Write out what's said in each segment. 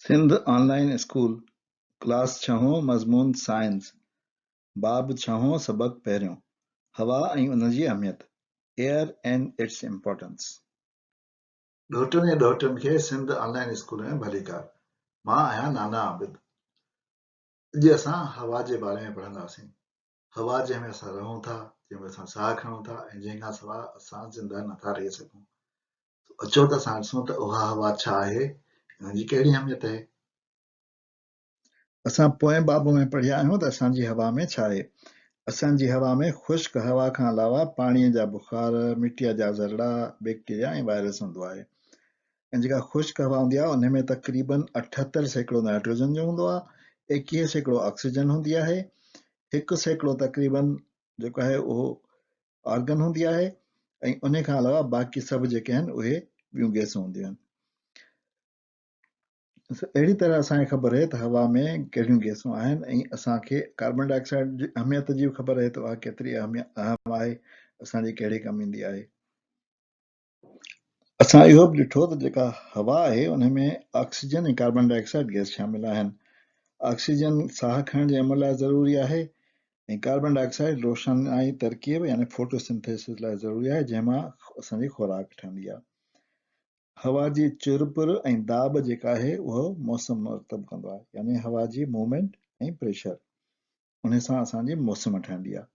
سنڌ آن line school, class ڇهون، مضمون science, باب ڇهون، سبق پهريون، هوا ۽ ان جي اهميت، Air and its Importance. ڏوهٽن ۽ ڏوهٽين کي سنڌ آن لائين اسڪول ۾ ڀليڪار. مان آهيان نانا عابد. اڄ اسان هوا جي باري ۾ پڙهنداسين. هوا جنهن ۾ اسان رهون ٿا، جنهن ۾ اسان ساهه کڻون ٿا ۽ جنهن کان سواء اسان زنده نٿا رهي سگهون. اچو ته اسان ڏسون ته اها هوا ڇا آهي ۽ ان جي ڪهڙي اهميت آهي. اسان پوئين باب ۾ پڙهيا آهيون ته اسان جي هوا ۾ ڇا آهي. اسان جي هوا ۾ خشڪ هوا کان علاوه پاڻيء جا بخار، مٽيء جا ذرڙا، بيڪٽيريا ۽ وائرس هوندو آهي. ۽ جيڪا خشڪ هوا هوندي آهي ان ۾ تقريبن 78% نائٽروجن جو هوندو آهي، 21% آڪسيجن هوندي آهي، 1% تقريبن جيڪو آهي اهو آرگن هوندي آهي ۽ ان کان علاوه باقي سڀ جيڪي آهن اهي ٻيون گئسون هونديون آهن. اهڙي طرح اسان کي خبر آهي ته هوا ۾ ڪهڙيون گئسون آهن ۽ اسان کي ڪاربن ڊاء آڪسائيڊ جي اهميت جي به خبر آهي ته اها ڪيتري اهم آهي، اسان جي ڪهڙي ڪم ايندي آهي. اسان اهو به ڏٺو ته جيڪا هوا آهي ان ۾ oxygen ۽ carbon dioxide gas شامل آهن. آڪسيجن ساهه کڻڻ جي عمل لاء ضروري آهي ۽ ڪاربن ڊاء آڪسائيڊ روشنائي ترڪيب يعني فوٽوسنٿيسز لاء ضروري آهي جنهن مان اسان جي خوراڪ ٺهندي آهي. هوا جي چر پر ۽ داٻ جيڪا آهي اهو موسم مرتب ڪندو آهي يعني هوا جي موومينٽ ۽ پريشر انهي سان اسان جي موسم ٺهندي آهي.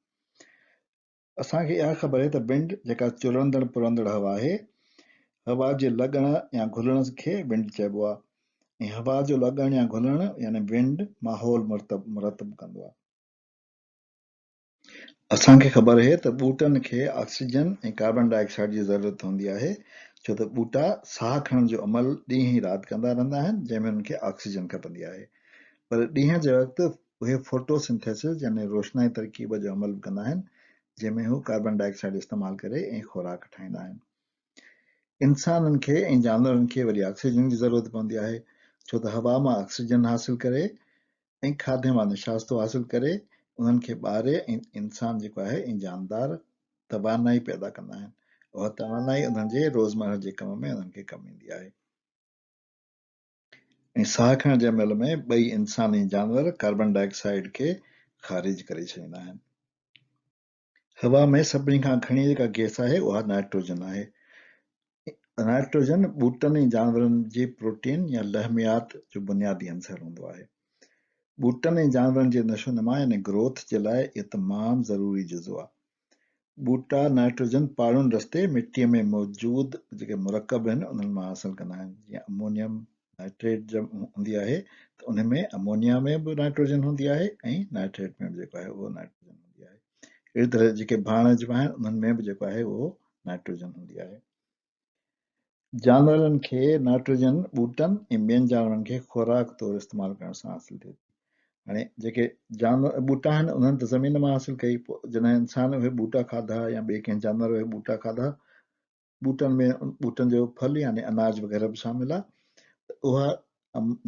اسان کي اها خبر آهي ته ونڊ جيڪا چرندڙ پرندڙ هوا آهي، هوا جي لڳڻ يا گهلڻ کي ونڊ چئبو آهي ۽ هوا جو لڳڻ يا گهلڻ يعني ونڊ ماحول مرتب ڪندو آهي. اسان کي خبر آهي ته ٻوٽن کي آڪسيجن ۽ ڪاربان ڊاء آڪسائيڊ جي ضرورت هوندي آهي ڇو ته ٻوٽا ساهه کڻڻ جو عمل ڏينهن ۽ رات ڪندا رهندا آهن جنهن ۾ انهن کي آڪسيجن کپندي آهي پر ڏينهن جي وقت اهي فوٽو سنٿيسز يعني روشنائي ترڪيب جو عمل به ڪندا آهن، جنهن ۾ هو ڪاربان ڊاء آڪسائيڊ استعمال ڪري ۽ خوراڪ ٺاهيندا آهن. انسانن کي ۽ جانورن کي وري آڪسيجن جي ضرورت پوندي آهي، ڇو ته هوا مان آڪسيجن حاصل ڪري ۽ کاڌي مان نشاستو حاصل ڪري انهن کي ٻاري ۽ انسان جيڪو آهي ۽ جاندار توانائي پيدا ڪندا آهن. اها توانائي انهن جي روزمره جي ڪم ۾ انهن کي ڪم ايندي آهي. ۽ ساهه کڻڻ جي عمل ۾ ٻئي انسان ۽ جانور ڪاربان ڊاء آڪسائيڊ کي خارج ڪري ڇڏيندا آهن. هوا ۾ سڀني کان گهڻي جيڪا گئس آهي اها نائٽروجن آهي. نائٽروجن ٻوٽن ۽ جانورن جي پروٽين يا لحميات جو بنيادي عنصر هوندو آهي. ٻوٽن ۽ جانورن جي نشونما يعني گروٿ جي لاء اهو تمام ضروري جزو آهي. ٻوٽا نائٽروجن پاڙن رستي مٽيء ۾ موجود جيڪي مرڪب آهن انهن مان حاصل ڪندا آهن جيئن امونيم نائٽريٽ هوندي آهي ته ان ۾ امونيا ۾ به نائٽروجن هوندي آهي ۽ نائٽريٽ ۾ به جيڪو آهي اهو نائٽروجن هوندي آهي اهڙي طرح جيڪي ڀاڻج به آهن انهن ۾ به جيڪو آهي اهو نائٽروجن هوندي آهي جانورن کي نائٽروجن ٻوٽن ۽ ٻين جانورن کي خوراڪ طور استعمال ڪرڻ سان حاصل ٿئي ٿي. هاڻي جيڪي جانور ٻوٽا آهن انهن ته زمين مان حاصل ڪئي پوء جڏهن انسان اهي ٻوٽا کاڌا يا ٻئي ڪنهن جانور اهي ٻوٽا کاڌا ٻوٽن ۾ ٻوٽن جو ڦل يعني اناج وغيره به شامل آهي ته اها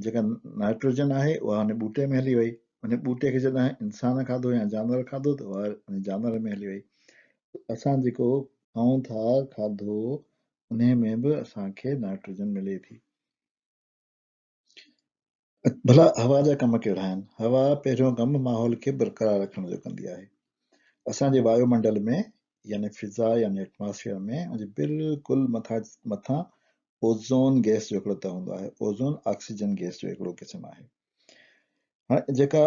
جيڪا نائٽروجن آهي اها ان ٻوٽي ۾ هلي وئي ان ٻوٽي کي جڏهن انسان کاڌو يا جانور کاڌو ته اها ان جانور ۾ هلي وئي اسان جيڪو کائون ٿا کاڌو انهي ۾ به اسان کي نائٽروجن ملي ٿي. ڀلا هوا جا ڪم ڪهڙا آهن؟ هوا پهريون ڪم ماحول کي برقرار رکڻ جو ڪندي آهي. اسان جي وايو منڊل ۾ يعني فضا يعني ايٽماسفيئر ۾ ان جي بلڪل مٿان اوزون گئس جو هڪڙو تهه هوندو آهي. اوزون آڪسيجن گئس جو هڪڙو قسم آهي. هاڻي جيڪا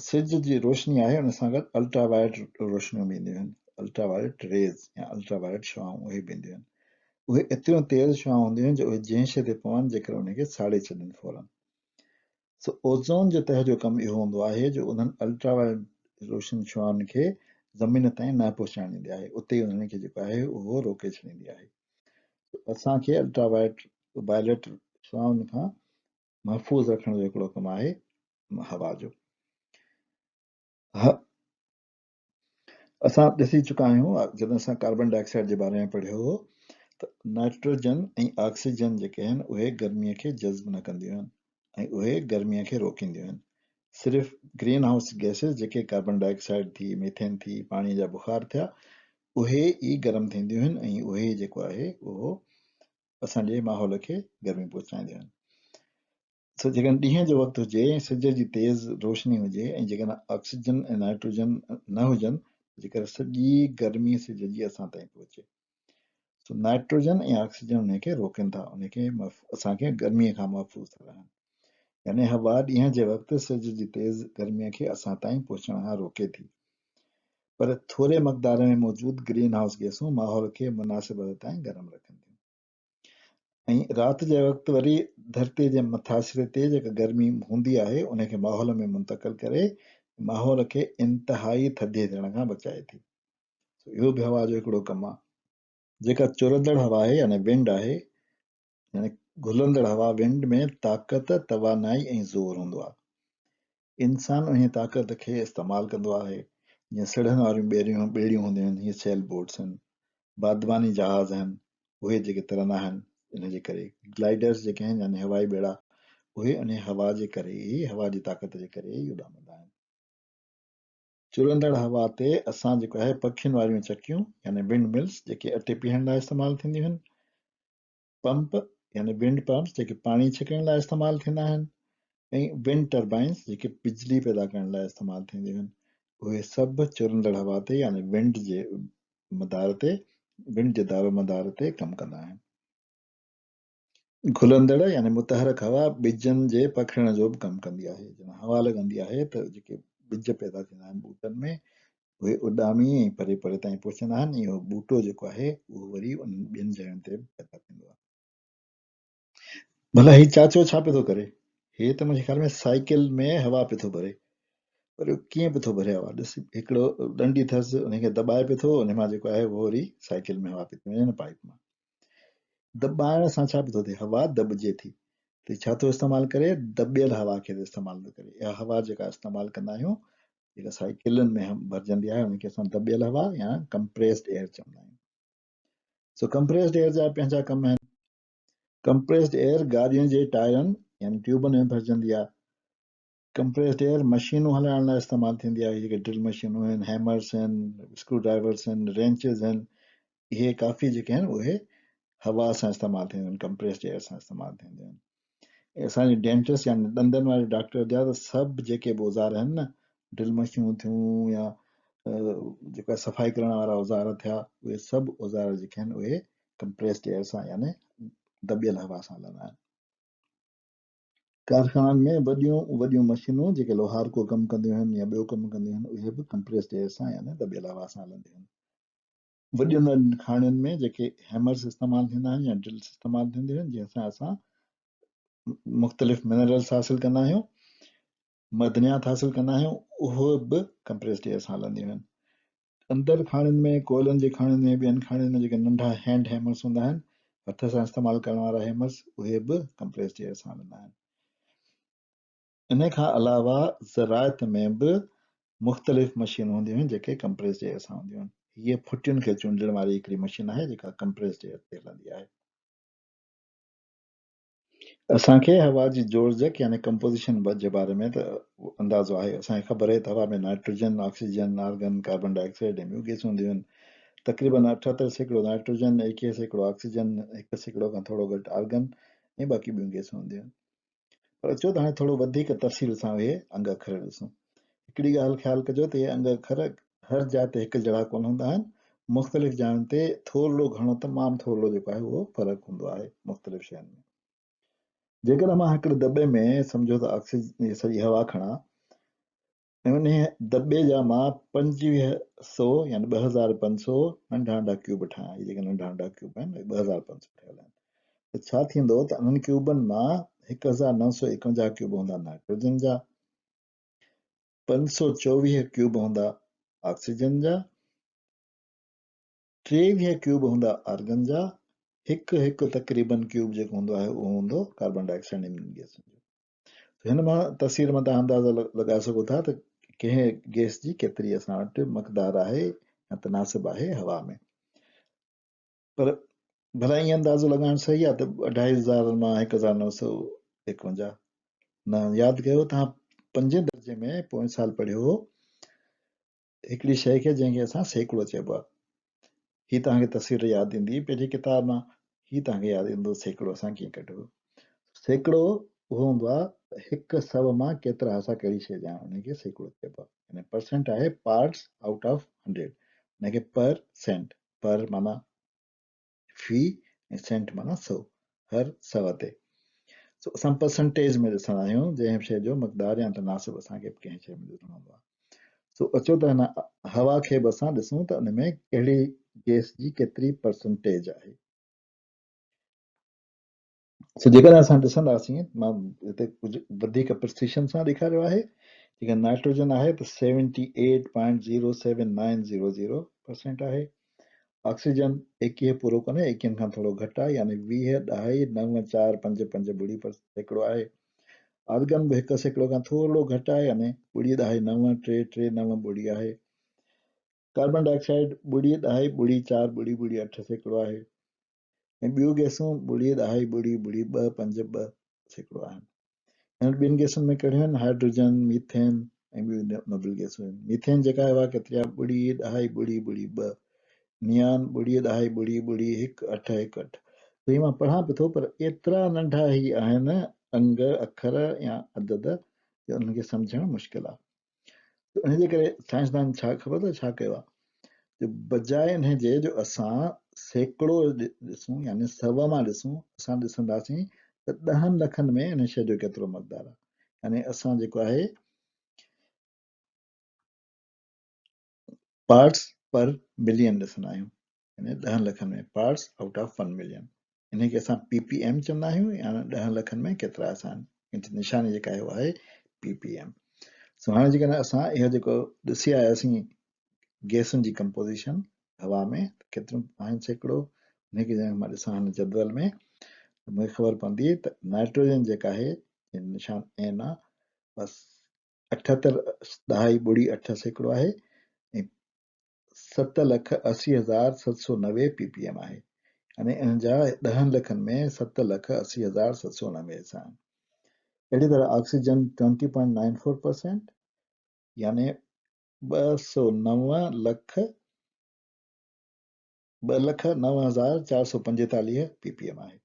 سج جي روشني آهي ان سان گڏ الٽرا وائلٽ روشنيون به اينديون آهن الٽرا وائلٽ ريز يا الٽرا وائلٽ شعاعون اهي به اينديون آهن اهي ايتريون تيز شعاعون هونديون آهن جو اهي جنهن شيء تي پون جيڪر ان کي ساڙي ڇڏين فورن سو اوزون جي تهه جو ڪم اهو هوندو آهي جو انهن الٽرا وائلٽ روشن شعاعن کي زمين تائين نه پهچائڻ ڏيندي آهي اتي ئي انهن کي جيڪو آهي اهو روڪي ڇڏيندي آهي اسان کي الٽرا وائلٽ وائلٽ شعاعن کان محفوظ رکڻ جو هڪڙو ڪم آهي هوا جو. اسان ڏسي چڪا آهيون جڏهن اسان ڪاربن ڊاء آڪسائيڊ جي باري ۾ پڙهيو هو ته نائٽروجن ۽ آڪسيجن جيڪي آهن اهي گرمي کي جذب نه ڪنديون آهن ۽ اهي گرمي کي روڪينديون آهن صرف گرين هائوس گئسز جيڪي ڪاربن ڊاء آڪسائيڊ ٿي ميٿين ٿي پاڻي جا بخار ٿيا اهي ئي گرم ٿينديون آهن ۽ اهي جيڪو آهي اهو اسان جي ماحول کي گرمي پهچائينديون آهن. سو جيڪڏهن ڏينهن جو وقت هجي ۽ سج جي تيز روشني هجي ۽ جيڪڏهن آڪسيجن ۽ نائٽروجن نه هجن ته جيڪر سڄي گرمي سج جي اسان تائين پهچي. سو نائٽروجن ۽ آڪسيجن انهي کي روڪين ٿا، انهي کي اسان کي گرمي کان محفوظ ٿا رهن. يعني هوا ڏينهن جي وقت سج جي تيز گرمي کي اسان تائين پهچڻ کان روڪي ٿي. پر ٿوري مقدار ۾ موجود گرين هائوس گئسون ماحول کي مناسب حد تائين گرم رکن ٿيون. ۽ رات جي وقت وري ڌرتي جي مٿاڇري تي جيڪا گرمي هوندي آهي ان کي ماحول ۾ منتقل ڪري ماحول کي انتهائي ٿڌي ٿيڻ کان بچائي ٿي. سو اهو به هوا جو هڪڙو ڪم آهي. جيڪا چرندڙ هوا آهي يعني ونڊ آهي يعني گهلندڙ هوا ونڊ ۾ طاقت، توانائي ۽ زور هوندو آهي. انسان انهيء طاقت کي استعمال ڪندو آهي، جيئن سڙهن واريون ٻيڙيون ٻيڙيون هونديون آهن، هي سيل بوٽس آهن، بادباني جهاز آهن، اهي جيڪي ترندا آهن، ان جي ڪري گلائيڊرز جيڪي آهن يعني هوائي ٻيڙا، اهي انهيء هوا جي ڪري ئي، هوا جي طاقت جي ڪري ئي اڏامندا آهن. چرندڙ هوا تي اسان جيڪو آهي پکين واريون چڪيون يعني ونڊ ملز جيڪي اٽي پيهڻ لاء استعمال ٿينديون آهن، پمپ يعني ونڊ پمپس جيڪي پاڻي ڇڪڻ لاء استعمال ٿيندا آهن ۽ ونڊ ٽربائنز جيڪي بجلي پيدا ڪرڻ لاء استعمال ٿينديون آهن اهي سڀ چرندڙ هوا تي يعني ونڊ جي مدار تي ونڊ جي دارو مدار تي ڪم ڪندا آهن. گهلندڙ يعني متحرڪ هوا ٻجن جي پکڙڻ جو به ڪم ڪندي آهي. جڏهن هوا لڳندي آهي ته جيڪي ٻج پيدا ٿيندا آهن ٻوٽن ۾ اهي اڏامي ۽ پري پري تائين پهچندا آهن ۽ اهو ٻوٽو جيڪو آهي اهو وري انهن ٻين جاين تي به پيدا ٿيندو آهي. ڀلا هي چاچو ڇا پيو ٿو ڪري؟ هي ته منهنجي خيال ۾ سائيڪل ۾ هوا پيو ٿو ڀري. پر اهو ڪيئن پيو ٿو ڀري هوا؟ ڏس هڪڙو ڏنڊي اٿس ان کي دٻائي پيو ٿو ان مان جيڪو آهي اهو وري سائيڪل ۾ هوا پئي ٿي وڃي نه پائيپ مان. دٻائڻ سان ڇا پيو ٿو ٿئي؟ هوا دٻجي ٿي. ته ڇا ٿو استعمال ڪري؟ دٻيل هوا کي استعمال ٿو ڪري. اها هوا جيڪا استعمال ڪندا آهيون جيڪا سائيڪلن ۾ ڀرجندي آهي ان کي اسان دٻيل هوا يا ڪمپريسڊ ايئر چوندا آهيون. سو ڪمپريسڊ ايئر جا پنهنجا ڪم آهن. ڪمپريسڊ ايئر گاڏين جي ٽائرن يعني ٽيوبن ۾ ڀرجندي آهي. ڪمپريسڊ ايئر مشينون هلائڻ لاء استعمال ٿيندي آهي جيڪي ڊرل مشينون آهن، هيمرس آهن، اسڪرو ڊرائيورس آهن، رينچز آهن، اهي ڪافي جيڪي آهن اهي هوا سان استعمال ٿينديون آهن، ڪمپريسڊ ايئر سان استعمال ٿينديون آهن. اسان جي ڊينٽسٽ يعني ڏندن واري ڊاڪٽر جا ته سڀ جيڪي به اوزار آهن نه ڊرل مشينون ٿيون يا جيڪا صفائي ڪرڻ وارا اوزار ٿيا اهي سڀ اوزار جيڪي آهن اهي ڪمپريسڊ ايئر سان يعني دٻيل هوا سان هلندا آهن. ڪارخانن ۾ وڏيون وڏيون مشينون جيڪي لوهارڪو ڪم ڪنديون آهن يا ٻيو ڪم ڪنديون آهن اهي به ڪمپريسڊ ايئر سان يعني دٻيل هوا سان هلنديون آهن. وڏين وڏين کاڻين ۾ جيڪي هيمرز استعمال ٿيندا آهن يا ڊرلز استعمال ٿينديون آهن جنهن سان اسان مختلف منرلز حاصل ڪندا آهيون معدنيات حاصل ڪندا آهيون اهو به ڪمپريسڊ ايئر سان هلنديون آهن اندر کاڻين ۾ ڪوئلن جي کاڻين ۾ ٻين کاڻين ۾ جيڪي ننڍا هينڊ هيمرز هوندا آهن هٿ سان استعمال ڪرڻ وارا هيمرز اهي به ڪمپريسڊ ايئر سان هلندا آهن انهي کان علاوه زراعت ۾ به مختلف مشينون هونديون آهن جيڪي ڪمپريسڊ ايئر سان هونديون آهن. هيء ڦٽين کي چونڊڻ واري هڪڙي مشين آهي جيڪا ڪمپريسڊ ايئر تي هلندي آهي. اسان کي هوا جي جوڙجڪ يعني ڪمپوزيشن جي باري ۾ ته اندازو آهي. اسان کي خبر آهي ته هوا ۾ nitrogen, oxygen, argon, carbon dioxide ۽ ٻيون گئسون هونديون آهن. تقريبن 78% نائٽروجن، 21% آڪسيجن، 1% کان ٿورو گهٽ آرگن ۽ باقي ٻيون گئسون هونديون آهن. پر اچو ته هاڻي ٿورو وڌيڪ تفصيل سان اهي انگ اکر ڏسون. هڪڙي ڳالهه خيال ڪجو ته اهي انگ اکر هر جاء تي هڪ جهڙا ڪونه هوندا آهن، مختلف جاين تي ٿورڙو گهڻو تمام ٿورڙو جيڪو آهي اهو فرق هوندو آهي مختلف شين ۾. جيڪڏهن مان هڪڙي دٻي ۾ سمجهو ته آڪسيجن جي سڄي هوا کڻان ۽ انهيء دٻي جا مان 25 سو يعني 2500 ننڍا ننڍا ڪيوب ٺاهيان، هي جيڪي ننڍا ننڍا ڪيوب آهن، اهي 2500 ٺهيل آهن، ته ڇا ٿيندو ته انهن ڪيوبن مان 1951 ڪيوب هوندا نائٽروجن جا، 524 ڪيوب هوندا آڪسيجن جا، 23 ڪيوب هوندا آرگن جا، هڪ هڪ تقريبن ڪيوب جيڪو هوندو آهي اهو هوندو ڪاربان ڊاء آڪسائيڊ ۽ ٻين گئسن جو. هن مان تصوير مان توهان اندازو لڳائي سگهو ٿا ته ڪنهن گئس جي ڪيتري اسان وٽ مقدار آهي يا تناسب آهي هوا ۾. پر ڀلا ائين اندازو لڳائڻ صحيح آهي ته اڍائي هزار مان 1951؟ نه، ياد ڪيو توهان پنجين درجي ۾ پوئين سال پڙهيو هو هڪڙي شيء کي جنهن کي اسان سيڪڙو چئبو آهي. هي توهان کي تصوير ياد ايندي پنهنجي ڪتاب مان، هي توهان کي ياد ايندو سيڪڙو اسان ڪيئن ڪڍبو. سيڪڙو اهو هوندو آهي ته هڪ سو مان ڪيترا حصا ڪهڙي شيء جا آهن ان کي سيڪڙو چئبو آهي. يعني پرسنٽ آهي پارٽس آئوٽ آف هنڊريڊ ان کي پر سينٽ، پر معنيٰ في ۽ سينٽ معنيٰ سو، هر سو تي. سو اسان پرسنٽيج ۾ ڏسندا آهيون جنهن به شيء جو مقدار يا تناسب اسان کي ڪنهن شيء ۾ ڏسڻو هوندو آهي. سو اچو ته هن هوا کي به اسان ڏسون ته ان ۾ ڪهڙي گيس جي ڪيتري پرسنٽيج آهي. سو جيڪڏهن اسان ڏسنداسين، مان هتي ڪجهه وڌيڪ پرسيشن سان ڏيکاريو آهي، جيڪڏهن نائٽروجن آهي ته seventy eight point zero seven nine zero zero percent آهي، آڪسيجن ايڪيهه پورو ڪونهي، ايڪيهن کان ٿورو گهٽ آهي، يعني ويهه ڏهائي نو چار پنج پنج ٻڙي پر سيڪڙو آهي، آرگن به هڪ سيڪڙو کان ٿورڙو گهٽ آهي، يعني ٻڙي ڏهائي نو ٽي ٽي نو ٻڙي آهي، ڪاربان ڊاء آڪسائيڊ ٻڙي ڏهائي ٻڙي چار ٻڙي ٻڙي اٺ سيڪڙو آهي. ۽ ٻيون گئسون ٻڙي ڏهائي ٻڙي ٻڙي ٻه پنج 2% آهن. انهن ٻين گئسن ۾ ڪهڙيون آهن؟ هائيڊروجن، ميٿين ۽ ٻيون نوبل گئسون آهن. ميٿين جيڪا آهي اها ڪيتري آهي؟ ٻڙي ڏهائي ٻڙي ٻڙي ٻه. نيان ٻڙي ڏهائي ٻڙي ٻڙي هڪ اٺ هڪ اٺ. ته هي مان پڙهان پيو ٿو پر ايترا ننڍا هي آهن انگ اکر يا عدد جو انهن کي سمجهڻ مشڪل آهي. ته ان جي ڪري سائنسدان ڇا خبر اٿو ڇا ڪيو آهي جو بجاء ان جي جو اسان سيڪڙو ڏسون يعني سو مان ڏسون، اسان ڏسنداسين ته ڏهن لکن ۾ ان شيء جو ڪيترو مقدار آهي، يعني اسان جيڪو آهي پارٽس پر ملين ڏسندا آهيون، يعني ڏهن لکن ۾ parts out of one million, انهي کي اسان پي پي ايم چوندا آهيون، يعني ڏهن لکن ۾ ڪيترا اسان آهن، ان جي نشاني جيڪا آهي اها آهي پي پي ايم. سو هاڻي جيڪڏهن اسان اها جيڪو ڏسي آياسين گئسن جي ڪمپوزيشن هوا ۾ ڪيتريون آهن سيڪڙو، انهي کي جڏهن مان ڏسان هن جدول ۾ ته مونکي خبر پوندي ته نائٽروجن جيڪا آهي جنهن جو نشان اين آهي بس اٺهتر ڏهائي ٻڙي اٺ سيڪڙو آهي ۽ 7,80,790 پي پي ايم آهي، يعني انهن جا ڏهن لکن ۾ 7,80,790 حصا آهن. اهڙي طرح oxygen twenty point nine four percent يعني ٻه سؤ نو لک 2,09,445 پي پي ايم آهي.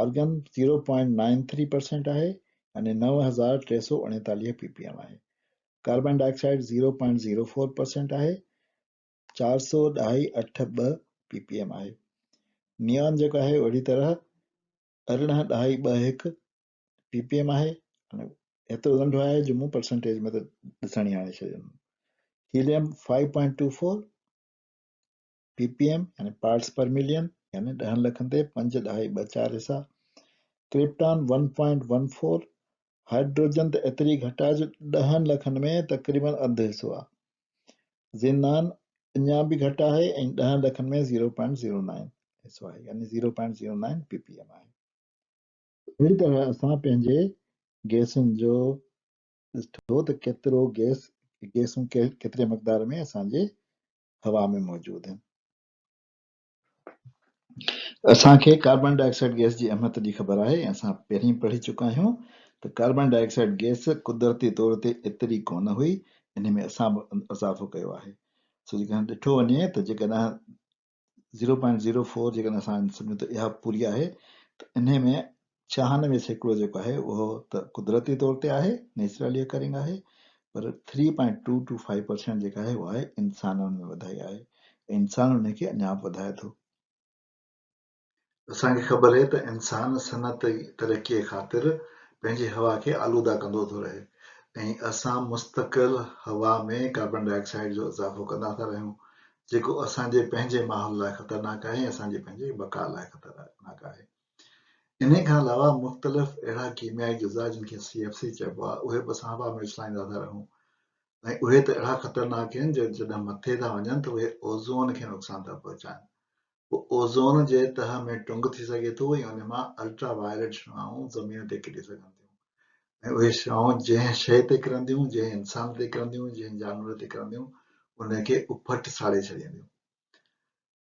Argon zero point nine three percent آهي يعني 9,339 پي پي ايم آهي. Carbon dioxide zero point zero four percent آهي، چار سؤ ڏهائي اٺ ٻه پي پي ايم آهي. نيان جيڪو آهي اهڙي طرح ارڙهن ڏهائي ٻه هڪ پي پي ايم آهي، ايترو ننڍو آهي جو مون پرسنٽيج ۾ ته ڏسڻ ئي آڻي ڇڏيو. Helium five point two four P P M يعني پارٽس پر ملين يعني ڏهن لکن تي پنج ڏهائي ٻه چار حصا. Krypton one point one four, hydrogen ته ايتري گهٽ آهي جو ڏهن لکن ۾ تقريبن اڌ حصو آهي. زينان اڃا به گهٽ آهي ۽ ڏهن لکن ۾ زيرو پوائنٽ زيرو نائن حصو آهي يعني zero point zero nine P P M آهي. اهڙي طرح اسان پنهنجي گئسن جو ڏٺو ته ڪيترو گئس گئسون ڪيتري مقدار ۾ اسان جي هوا ۾ موجود آهن. اسان کي ڪاربان ڊاء آڪسائيڊ گئس جي اهميت جي خبر آهي ۽ اسان پهرين پڙهي چڪا آهيون ته ڪاربان ڊاء آڪسائيڊ گئس قدرتي طور تي ايتري ڪونه هئي، انهي ۾ اسان به اضافو ڪيو آهي. سو جيڪڏهن ڏٺو وڃي ته جيڪڏهن زيرو پوائنٽ زيرو فور جيڪڏهن اسان سمجهون ته اها پوري آهي ته انهي ۾ 96% جيڪو آهي اهو ته قدرتي طور تي آهي، نيچرلي اڪرنگ آهي، پر three point two two five percent جيڪا آهي اها آهي انسانن ۾ وڌائي آهي ۽ انسان ان کي اڃا به وڌائي ٿو. اسان کي خبر آهي ته انسان صنعتي ترقيء خاطر پنهنجي هوا کي آلوده ڪندو ٿو رهي ۽ اسان مستقل هوا ۾ ڪاربان ڊاء آڪسائيڊ جو اضافو ڪندا ٿا رهيون جيڪو اسان جي پنهنجي ماحول لاء خطرناڪ آهي ۽ اسان جي پنهنجي بقا لاء خطرناڪ آهي. انهيء کان علاوه مختلف اهڙا ڪيميائي جزا جن کي سي ايف سي چئبو آهي اهي به اسان هوا ۾ اڇلائيندا ٿا رهون ۽ اهي ته اهڙا خطرناڪ آهن جو جڏهن مٿي ٿا وڃن ته اهي اوزون کي نقصان ٿا پهچائن. پوء اوزون جي تهه ۾ ٽنگ ٿي سگهي ٿو ۽ ان مان الٽرا وائليٽ شعاعون زمين تي ڪري سگهن ٿيون ۽ اهي شعاعون جنهن شيء تي ڪرنديون، جنهن انسان تي ڪرنديون، جنهن جانور تي ڪرنديون ان کي اڦٽ ساڙي ڇڏينديون.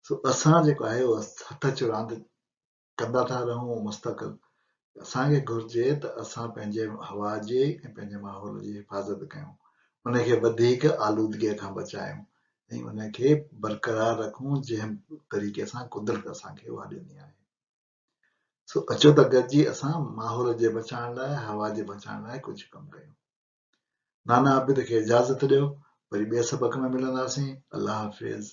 سو اسان جيڪو آهي اهو هٿ چراند ڪندا ٿا رهون مستقل. اسان کي گهرجي ته اسان پنهنجي هوا جي ۽ پنهنجي ماحول جي حفاظت ڪيون، ان کي وڌيڪ آلودگيء کان بچايون ۽ ان کي برقرار رکون جنهن طريقي سان قدرت اسان کي اها ڏني آهي. سو اچو ته گڏجي اسان ماحول جي بچائڻ لاء، هوا جي بچائڻ لاء ڪجهه ڪم ڪيون. نانا عابد کي اجازت ڏيو، وري ٻئي سبق ۾ ملنداسين. الله حافظ.